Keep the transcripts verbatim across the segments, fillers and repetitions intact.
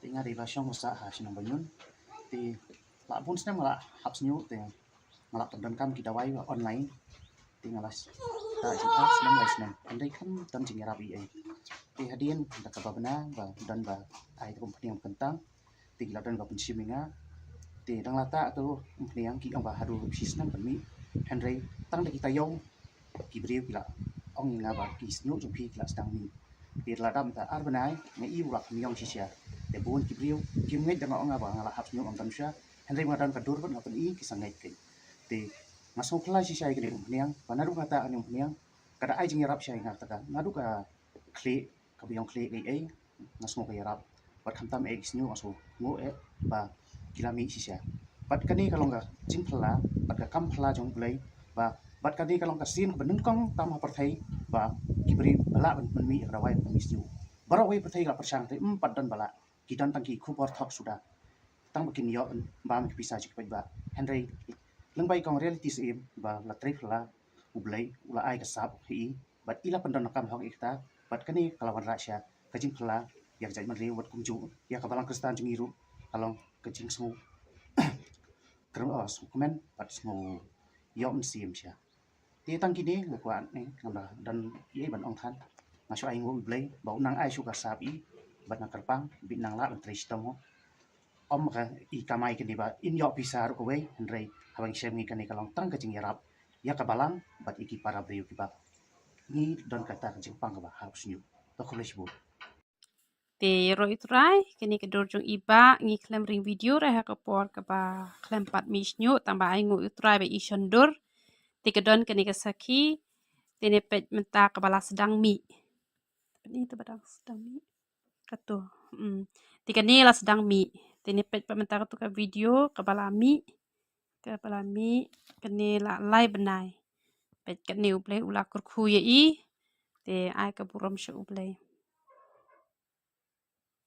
Nga dei ba shong ba sah ha shnong Baniun. Te la bun snem nga la hap sniuh te nga la pyndonkam ki dawai ba online. Te nga la sah jingpang snem lai snem. Hynrei kam don jingïarap ei ei. Te hadien da kaba bna ba don ba ai te kum pynïang kyntang. Te ki la don ba pynshim ïa nga. Te dang la tah tu pynïang ki ong ba haduh shi snem pynmih. Hynrei tang da ki taïew ki briew ki la ong ïa nga ba ki sniuh jong phi ki la sdang mih. Te la dap mynta ar bnai nga i u la kham ïong shisha. Te bun ki briew kim ngeit da nga ong nga ba nga la hap sniuh ym don shuh. Hynrei nga don ka dur bad nga pyni ki sa ngeit kein. Te nga sngewkhlaiñ shisha ïa kane u pynïang ba naduh nga tah kane u pynïang ka da ai jingïarap shisha ïa nga, te ka naduh ka khlieh kaba ïong khlieh ei ei nga sngew ka ïarap. Bad khamtam eh ki sniuh nga sngew nguh eh ba ki la mih shisha. Bad kane ka long ka jingphylla bad ka kam phylla jong U Blei ba bad kane ka long ka sien kaba nyngkong tam ha pyrthei ba ki briew ba lah ban pynmih ïa ka dawai ban pynmih sniuh. Baroh kawei pyrthei ka la pyrshang te ym pat don ba lah, ki don tang ki khubor thok suda. Tang ba kin ïoh bam ki pisa jong ki paidbah. Hynrei lyngba i kong Reality Syiem ba la trei phylla, U Blei u la ai ka sap ha i bad i la pyndonkam hok ïa kata. Bad kane ka la wanrah sha ka jingphylla ïa ka jaitbynriew bad kumjuh ïa ka balang Khristan jong ngi ruh ka long ka jingsngew kren, oh, sngewkmen bad sngew ïoh mynsiem sha. Te tang kine nga kwah ne ngam da don ei ei ban ong than. Nga shu ai nguh U Blei ba u nang ai shuh ka sap i bad nang kyrpang bad nang lah ban trei shitom ho. Ym ka i kamai kane ba in ïoh pisa ruh kawei, hynrei haba ngi shem ngi kane ka long tang ka jingïarap ïa ka balang bad ïa ki para briew kiba ngi don kata ka jingpang kaba hap sniuh. To khublei shibun. Te ïaroh ïa U Trai, kane ka dur jong i bah, ngi khlem ring video re ha ka por kaba khlem pat mih sniuh, tang ba ai nguh ïa U Trai ba i shon dur. Te ka don kane ka sakhi, te ne peit mynta kaba la sdang mih. Peit ïa kata ba dang sdang mih. Kato. Hmm. Te kane la sdang mih. Te ne peit pat mynta kato ka video kaba la mih. Kaba la mih kane la lai bnai. Peit kane U Blei u la kyrkhu ïa i. Te ai ka burom sha U Blei.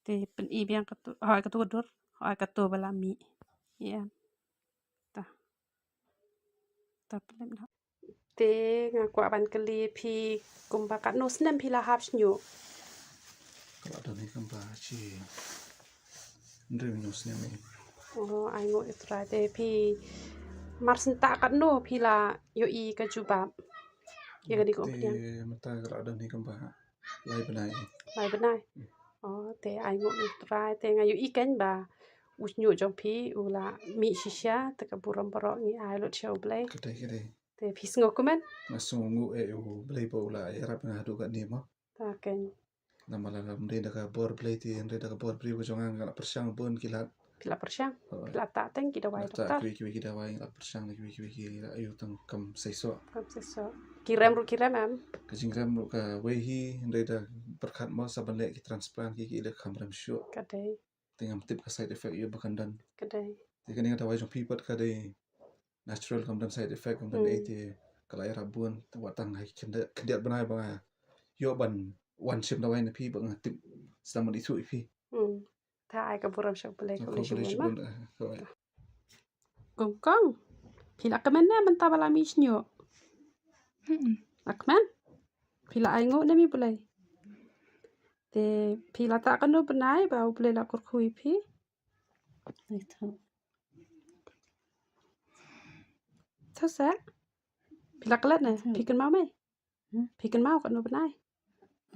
Te pyni biang kato, hoi kato ka dur, hoi kato ba la mih. Ïa. Ta. Ta pynlip na. Te nga kwah ban kylli phi kumba katno snem phi la hap sniuh? Ka la don hi kumba shi hynriew hynñiew snem hi. Oh, ai nguh ïa U Trai. Te phi mar senta katno phi la ïohi ka jubab ïa kane ka umphniang? Te mynta ka la don hi kumba lai bnai. Lai bnai. Hmm. Oh, te ai nguh ïa U Trai, te nga ïohi kein ba u sniuh jong phi u la mih shisha, te ka burom baroh ngi ai lut sha U Blei. Ka dei, ka dei. Te phi sngew kumne? Nga sngew nguh ïa U Blei ba u la ïarap ïa nga haduh katne mo. Ta kein. Namar lada ym dei da ka bor Blei te, ym dei da ka bor briew ka jong nga, nga la pyrshang bun ki lad. Phi la pyrshang? Hooid. Phi la tah tang ki dawai doktor? Kiwei kiwei ki dawai, nga la pyrshang kiwei kiwei ki, la ïoh tang kam seisoh. Kam seisoh. Ki rem ruh ki rem em? Ka jingrem ruh kawei hi, ym dei da pyrkhat mo, sa ban leh ki transplant ki, ki leh kam rem shuh. Ka dei. Te ngam tip ka side effect ïa ba kan don. Ka dei. Te kane ka dawai jong phi pat ka dei natural, kam don side effect, kam don ei te ka la ïarap bun, te wat tang ha ki khyndiat, khyndiat bnai ba nga ïoh ban wan shim dawai na phi ba nga tip sdang ban ithuh ïa phi. Hmm. Ta ai ka burom sha U Blei, khublei shibun ma. Kong kong. Phi la kmen ne mynta ba la mih sniuh? Hmm. La kmen? Phi la ai nguh ne mi Blei? Te phi la tah kano bnai ba U Blei la kyrkhu ïa phi? Ito. To sa? Phi la klet ne? Phi kynmaw me? Hmm? Phi kynmaw kano bnai?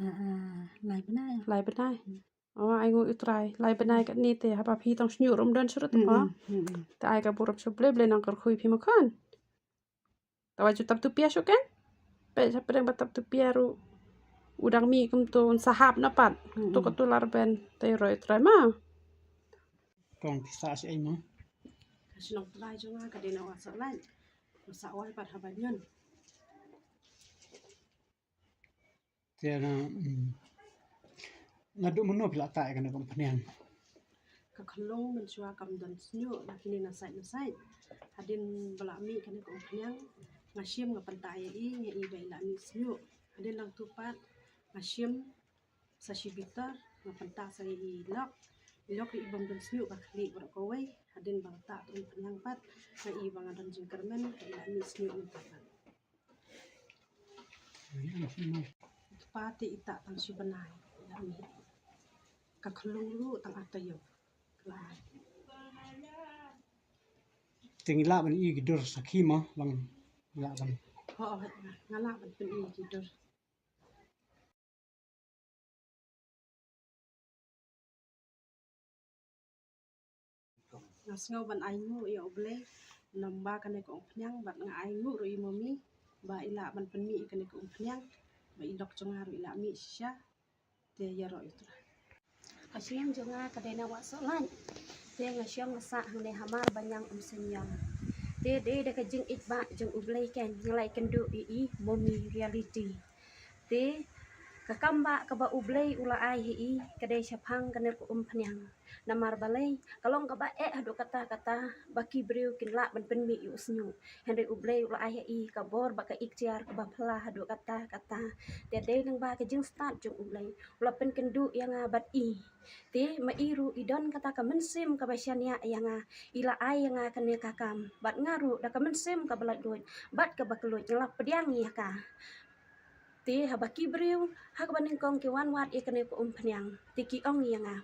Ah, ah, lai bnai. Lai bnai. Hmm. Oh, ai nguh ïa U Trai. Lai bnai katne te haba phi tang sniuh ruh ym don shuh ruh te mo. Hmm, hmm, hmm. Te ai ka burom sha U Blei, Blei nang kyrkhu ïa phi mo khun. Te wat ju tap tu pia shuh kein. Peit sha pdeng ba tap tu pia ruh u dang mih kumto, un sa hap na pat. Hmm, hmm. To kato la rben, te ïaroh ïa U Trai ma. Kong phi sah shi ei mo? Ka shnong Trai jong nga ka dei na Wah Sohlait. Ka sah wai pat ha Baniun. Te na, mm, naduh mynno phi la tah ïa kane ka umphniang? Ka khyllung mynshuwa kam don sniuh, la kine na sait na sait. Hadien ba la mih kane ka umphniang, nga shim nga pyntah ïa i, nga i ba i la mih sniuh. Hadien nangtu pat nga shim sa shi bitar, nga pyntah sa ïa i lok. I lok i bym don sniuh, ka khlieh baroh kawei. Hadien ba la tah ka umphniang pat, nga i ba nga don jingkyrmen, ka i la mih sniuh mynta pat. Kpa te i tah tang shi bnai, i la mih. Ka khlung ruh tang ata ïoh. Te ngi lah ban ïoh ki dur sakhi mo, lang lah ban. Ho, nga lah ban pynïoh ki dur. Nga sngew ban ai nguh ïa U Blei, namar ba kane ka umphniang, bad nga ai nguh ruh ïa i mummy ba i lah ban pynmih ïa kane ka umphniang, ba i lok jong nga ruh i lah mih shisha. Te ïaroh ïa u Trai. Ka shnong jong nga ka dei na Wahsohlait. Te nga shong nga sah hangne ha Marbaniang Umseniang. Te dei da ka jingïeit ba jong U Blei kein nga la ïakynduh ïa i mummy Reality. Te ka kam ba kaba U Blei u la ai ha i ka dei shaphang kane ka umphniang. Namar balei, ka long kaba eh haduh katta katta ba ki briew kin lah ban pynmih ïa u shñiuh. Hynrei U Blei u la ai ha i ka bor bad ka iktiar kaba phylla haduh katta katta. Te dei lyngba ka jingstad jong U Blei u la pynkynduh ïa nga bad i. Te ma i ruh i don kata ka mynsiem kaba shaniah ïa nga, i la ai ïa nga kane ka kam, bad nga ruh da ka mynsiem kaba laitluid bad kaba kylluid nga la pdiang ïa ka. Te haba ki briew ha kaba nyngkong ki wan wad ïa kane ka umphniang, te ki ong ïa nga,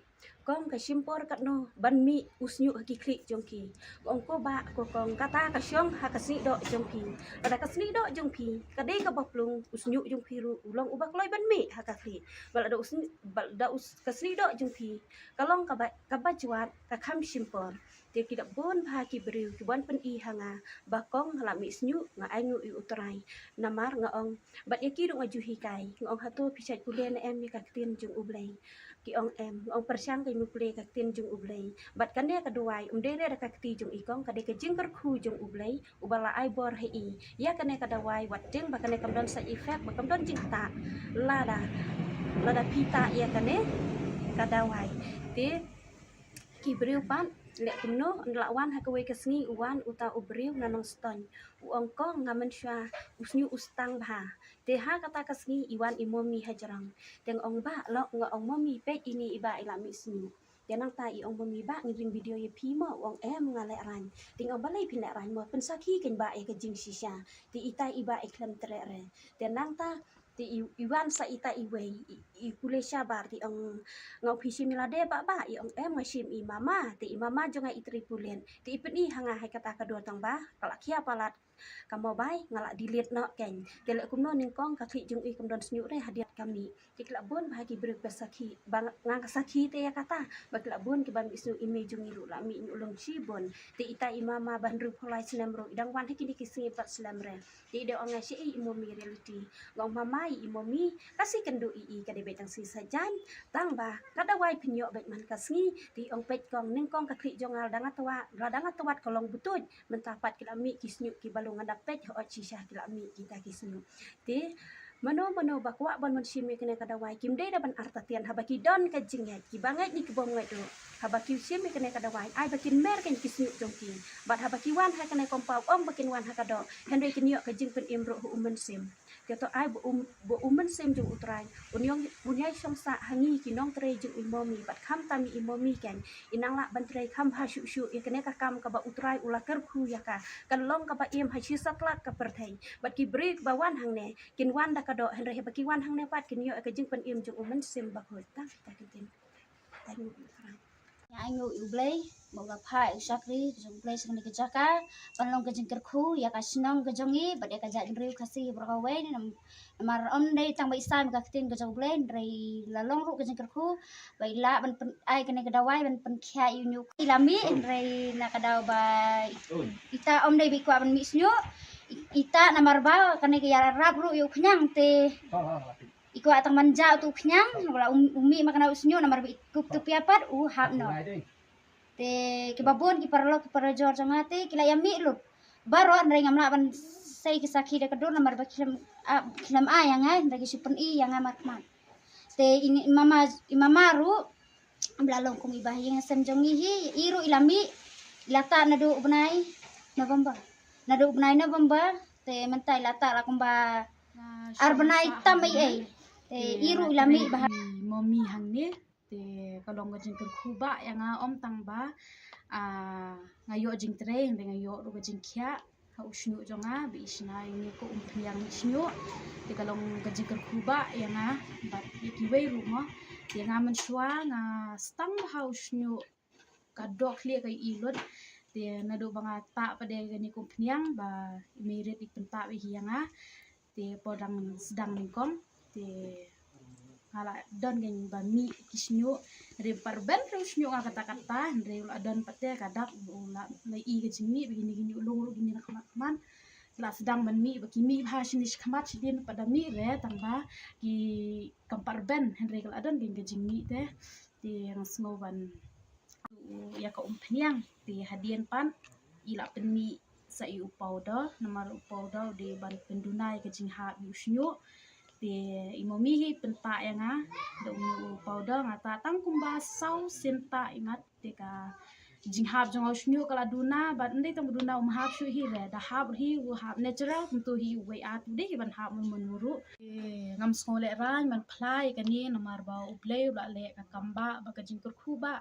kong, ka shim por katno ban mih u shñiuh ha ki khlieh jong ki. Nga ong, ko bah, ko kong, kata ka shong ha ka snieh doh jong phi. Lada ka snieh doh jong phi ka dei kaba plung, u shñiuh jong phi ruh u long uba kloi ban mih ha ka khlieh. Bad lada u shñiuh, bad lada u s-, ka snieh doh jong phi ka long kaba, kaba jwat, ka kham shim por. Te ki la bun bha ki briew ki wan pyni ha nga ba kong, nga la mih shñiuh, nga ai nguh ïa u Trai. Namar nga ong, bad ïa ki ruh nga ju hikai, nga ong, hato phi shait pule ne em ïa ka ktien jong U Blei? Ki ong em. Nga ong, pyrshang keiñ me pule ka ktien jong U Blei. Bad kane ka dawai ym dei re da ka kti jong i kong, ka dei ka jingkyrkhu jong U Blei uba la ai bor ha i. Ïa kane ka dawai, wat tieng ba kane kam don side effect, ba kam don jingktah lada, lada phi tah ïa kane ka dawai. Te ki briew pat, leh kumno, ynda la wan ha kawei ka sngi u wan uta u briew na Nongstoiñ. U ong, kong, nga mynshuwa u shñiuh u stang bha. Te ha kata ka sngi i wan i mummy hajrong. Te nga ong, bah, lok, nga ong, mummy, peit ine i bah i la mih shñiuh. Te nangta i ong, mummy, bah, ngin ring video ïa phi mo? U ong, em, nga lehraiñ. Te nga ong, balei phin lehraiñ mo? Pynsakhi keiñ bah ïa ka jingshisha. Te ita i bah i khlem treh re. Te nangta te i, i wan sa ita iwei, i, i pule shabar, te i ong, nga ong, phi shim ïa lade bah, bah? I ong, em, nga shim ïa i mama. Te i mama jong nga i trei pulit. Te i pyni ha nga ha kata ka dur tang ba ka la khia palat ka mobile, nga la delete noh keiñ. Te leh kumno, nyngkong ka khlieh jong i kam don shñiuh re, hadien ka mih. Te ki la bun bha ki briew ba sakhi, ba nga, nga sakhi te ïa kata, ba ki la bun kiba mih shñiuh, i mei jong i ruh la mih, ñiuh long shibun. Te ita i mama ba hynriewphew lai snem ruh i dang wan ha kine ki sngi pat slem re. Te i dang ong ïa nga, shaei i mummy Reality? Nga ong, mama, i mummy ka shu kynduh ïa i, ka dei beit tang sngi Saitjaiñ. Tang ba ka dawai phin ïoh beit man ka sngi. Te i ong, peit kong, nyngkong ka khlieh jong nga la dang ïatwad, la dang ïatwad ka long butuid. Mynta pat ki la mih ki shñiuh kiba lung, nga da peit hooid shisha ki la mih kita ki shñiuh. Te mano mano ba kwah ban wan shim ïa kane ka dawai, kim dei da ban artatien, haba ki don ka jingngeit, kiba ngeit ne kibym ngeit ruh, haba ki shim ïa kane ka dawai, ai ba kin mer keiñ ki shñiuh jong ki. Bad haba ki wan ha kane ka compound, ym ba kin wan ha ka doh, hynrei kin ïoh ka jingpynim ruh ha u Mynsiem. Te to ai ba u, ba u Mynsiem jong u Trai un ïong, un ïai shong sah ha ngi ki nongtrei jong i mummy, bad khamtam i mummy keiñ, i nang lah ban trei kham bha shuh shuh ïa kane ka kam kaba u Trai u la kyrkhu ïa ka. Kan long kaba im ha shi satlak ka pyrthei. Bad ki briew ba wan hangne kin wan da ka doh, hynrei haba ki wan hangne pat kin ïoh ïa ka jingpynim jong u Mynsiem Bakhuid. Tang kita ki ktien. Thank you. Nga ai nguh ïa u Blei ba u la phah ïa u shakri jong u Blei sha kane ka jaka ban long ka jingkyrkhu ïa ka shnong ka jong ngi bad ïa ka jaitbynriew Khasi baroh kawei. Nam-, namar ym dei tang ba i sam ïa ka ktien ka jong u Blei, hynrei la long ruh ka jingkyrkhu ba i lah ban pyn-, ai kane ka dawai ban pynkhiah ïa u ñiuh. I la mih, hynrei na ka daw ba ita ym dei ba i kwah ban mih shñiuh. I-, ita namar ba kane ka ïarap ruh ïa u khñiang te i kwah tang ban jah utu u khñiang, ba la um, um mih ma kane u shñiuh, namar ba i kup tu pia pat u hap noh. Te kiba bun ki paralok ki parajor jong nga te ki la ïa mih lut baroh, hynrei ngam lah ban sei ki sakhi da ka dur namar ba ki khlem, ah, ki khlem ai ïa nga, hynrei ki shu pyni ïa nga markhmat. Te i mama, i mama ruh ba la long kum i ba ha ïing ha sem jong ngi hi, i ruh i la mih, i la tah naduh u bnai November. Naduh u bnai November te mynta i la tah la kumba ar bnai tam ei ei. Te i ruh i la mih bha. I mummy hangne, te ka long ka jingkyrkhu ba ïa nga, ym tang ba, ah, nga ïoh jingtrei, hynrei nga ïoh ruh ka jingkhiah ha u shñiuh jong nga ba i shna ïa une u umphniang mih shñiuh. Te ka long ka jingkyrkhu ba ïa nga bad ïa kiwei ruh mo. Te nga mynshuwa nga sdang bha u shñiuh, ka dohkhlieh ka ïohi lut. Te naduh ba nga tah pat de kane ka umphniang ba i Meirit i pyntah bha ïa nga. Te por dang sdang nyngkong te nga la don kein ba mih ki shñiuh. Hynrei ym pat rben ruh u shñiuh nga katta katta, hynrei u la don pat te ka dak, u la, la i ka jingmih ba kine ki ñiuh lung ruh ki mih na khmat khmat. La sdang ban mih ba ki mih bha shane shakhmat, shadien pat da mih re tang ba ki kam pat rben, hynrei ka la don kein ka jingmih te. Te nga sngew ban ïa ka umphniang, te hadien pat i la pynmih sa ïa u powder, namar u powder u dei ban pynduna ïa ka jinghap ïa u shñiuh. Te i mummy hi pyntah ïa nga da une u powder, nga tah tang kumba saw sien tah imat, te ka jinghap jong u shñiuh ka la duna, bad ym dei tang ba duna um hap shuh hi re, da hap hi u hap natural, kumto hi uwei at u dei hi ban hap mun mun ruh. Te ngam sngew lehraiñ ban phla ïa kane namar ba U Blei u la leh ka kam ba, ba ka jingkyrkhu ba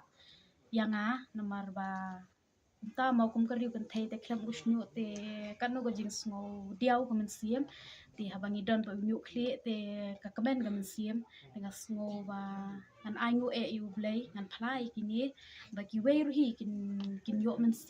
ïa nga, namar ba kumta mo kum ka riew kynthei te khlem u shñiuh te katno ka jingsngew diaw ka mynsiem. Te haba ngi don pat u ñiuh khlieh te ka kmen ka mynsiem. Te nga sngew ba ngan ai nguh eh ïa U Blei, ngan phla ïa kine ba kiwei ruh hi kin, kin ïoh myn-